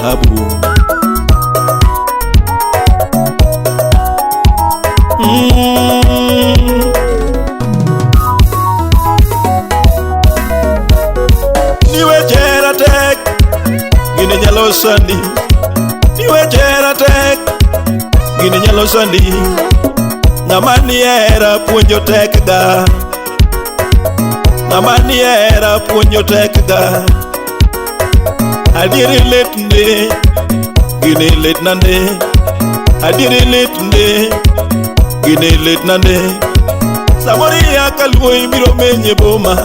dhahabu. Niweche hera tek, gini nyalo sandi. Niweche hera tek, gini nyalo sandi. Ng'ama nie hera puonjo tek ga. Ng'ama nie hera puonjo tek ga. Adieri lit ndi, gini lit nande. Adieri lit ndi, gini lit nande. Samoro iya kaluo ibiro menye boma.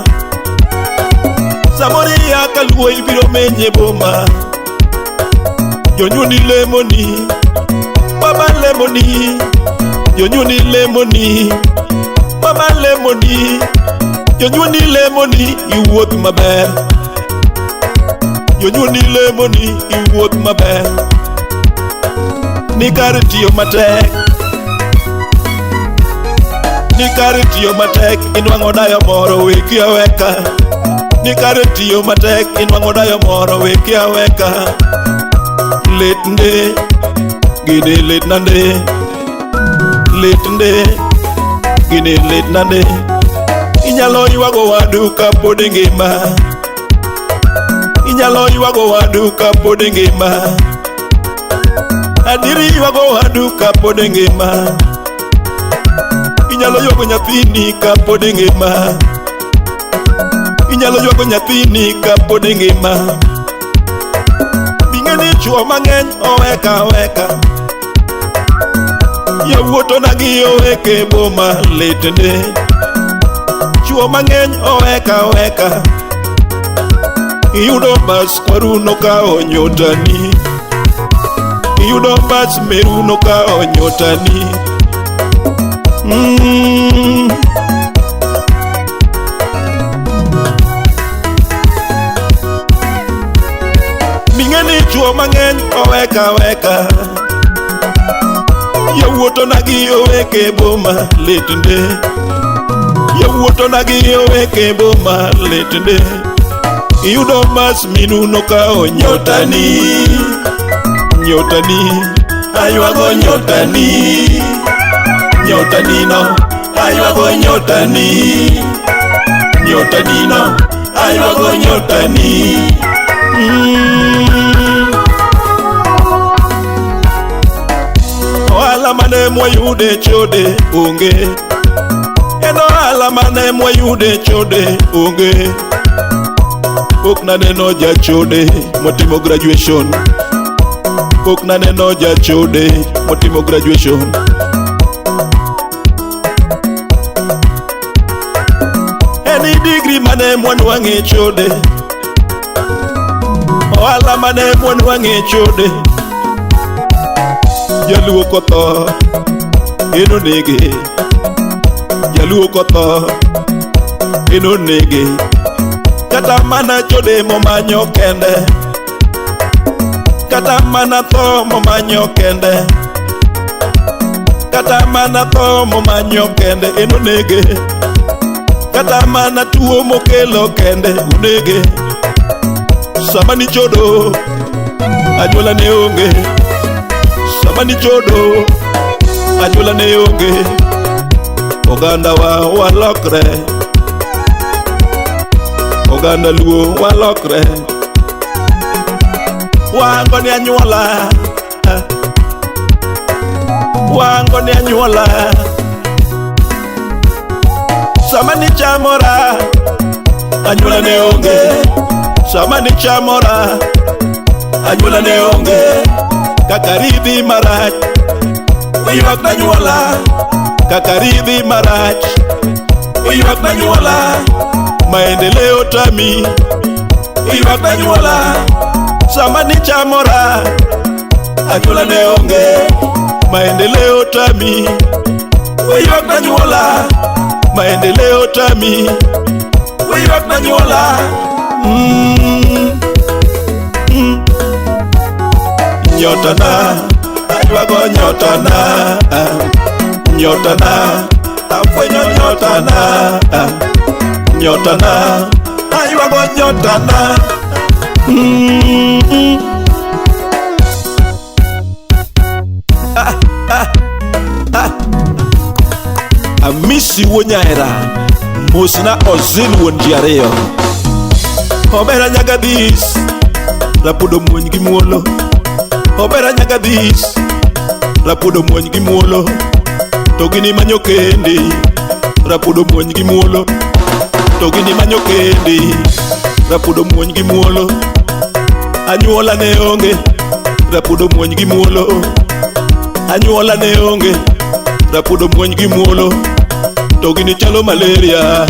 Samoro iya kaluo ibiro menye boma. Jonyuoli lemoni, baba lemoni. Jonyuoli lemoni, baba lemoni. Jonyuoli lemoni, iwuoth maber. Jonyuoli lemoni, iwuoth maber. Ni kar tiyo matek, ni kar tiyo matek, inwang'o dayo moro weki aweka. Ni kar tiyo matek, inwang'o dayo moro weki aweka. Lit ndi, gini lit nande. Lit ndi, gini lit nande. Inyalo ywago wadu kapod ingima. Inyalo ywago wadu kapod ingima. Adieri ywago wadu kapod ingima. Inyalo ywago nyathini kapod ingima. Inyalo ywago nyathini kapod ingima. Bing'e ni chuo mang'eny oweka aweka. Yawuot onagi oweke boma lit ndi. Chuo mang'eny oweka aweka. Iyudo bas kwaru nokawo nyotani. Iyudo bas meru nokawo nyotani. Ming'e ni chuo mang'eny oweka aweka. Yawuot onagi oweke boma lit ndi. Yawuot onagi oweke boma lit ndi. Iyudo mas minu nokawo nyotani. Nyotani, aywago nyotani. Nyotani no, aywago nyotani. Nyotani no, aywago nyotani. Ohala mane mwayude chode onge. En ohala mane mwayude chode onge. Pok naneno jachode motimo graduation. Pok naneno jachode motimo graduation. En degree mane mwanwang'e chode. Ohala mane mwanwang'e chode. Jaluo kotho en onege. Jaluo kotho en onege. Kata mana chode momanyo kende. Kata mana tho momanyo kende. Kata mana tho momanyo kende en onege. Kata mana tuo mokelo kende onege. Sama nichodo anyuola ne onge. Sama nichodo anyuola ne onge. Oganda wa walokre. Oganda luo walokre. Wango ni anyuola. Wango ni anyuola. Sama nichamora anyuola ne onge. Sama nichamora anyuola ne onge. Kaka ridhi marach oywak na anyuola. Kaka ridhi marach oywak na anyuola. Maendeleo tami oywak na anyuola. Sama nichamora anyuola ne onge. Maendeleo tami oywak na anyuola. Maendeleo tami oywak na anyuola. Nyotana aywago nyotana. Nyotana afwenyo nyotana. Nyotana aywago nyotana. wuo nyaera. Mosna Ozil wuon ji ariyo. Omera nyagadhis, rapudo muony gi muolo. Omera nyagadhis, rapudo muony gi muolo. To gini manyo kendi, rapudo muony gi muolo. To gini manyo kendi, rapudo muony gi muolo. Anyuola ne onge, rapudo muony gi muolo. Anyuola ne onge, rapudo muony gi muolo. To gini chalo malaria,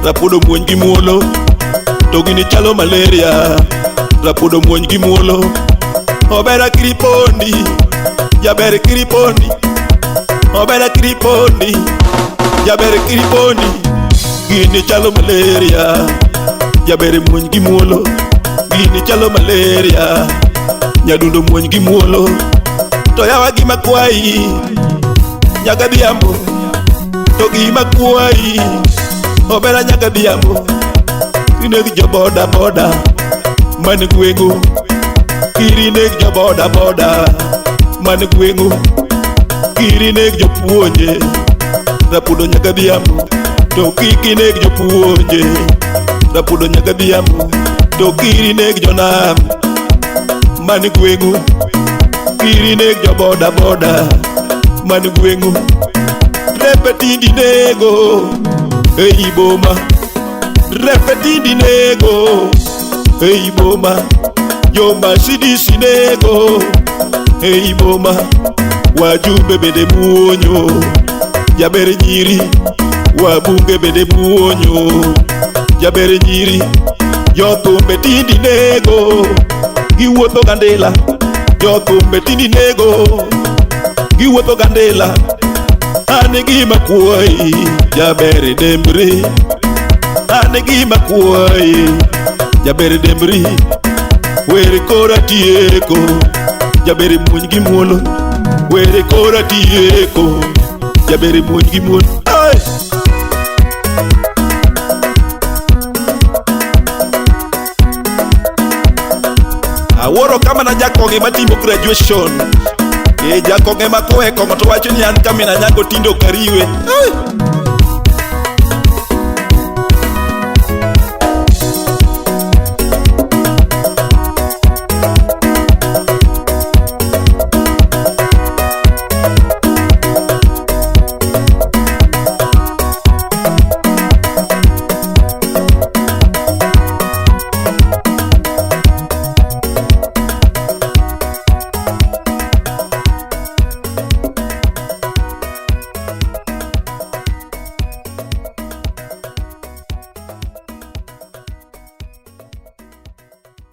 rapudo muony gi muolo. To gini chalo malaria, rapudo muony gi muolo. Obera kiripondi, jaber kiripondi. Obera kiripondi, jaber kiripondi. Gini chalo malaria, jaber muony gi muolo. Gini chalo malaria, nyadundo muony gi muolo. To yawa gima kwayi, nyagadhiambo. To gima kwayi, obera nyagadhiambo. Ineg jo boda boda man gweng'u. Kiri neg jo boda boda man gweng'u. Kiri neg jopuonje, rapudo nyagadhiambo. To kik ineg jopuonje, rapudo nyagadhiambo. To kiri neg jonam man gweng'u. Kiri neg jo boda boda man gweng'u. Repe tindi nego ei boma. Repe tindi nego ei boma. Jo Mercedes nego ei boma. Wajumbe bende muonyo, jaber nyiri. Wabunge bende muonyo, jaber nyiri. Jothumbe tindi nego, giwuotho gandila. Jothumbe tindi nego, giwuotho gandila. An gima kwayi, jaber dembri. An gima kwayi, jaber dembri. Were kora tieko, jaber muony gi muolo. Were kora tieko, jaber muony gi muolo. Ay! Awuoro kama na jakong'e matimo graduation. E jakong'e ma kowe kong'o to wacho ni an kamina nyango tindo kariwe. Ay!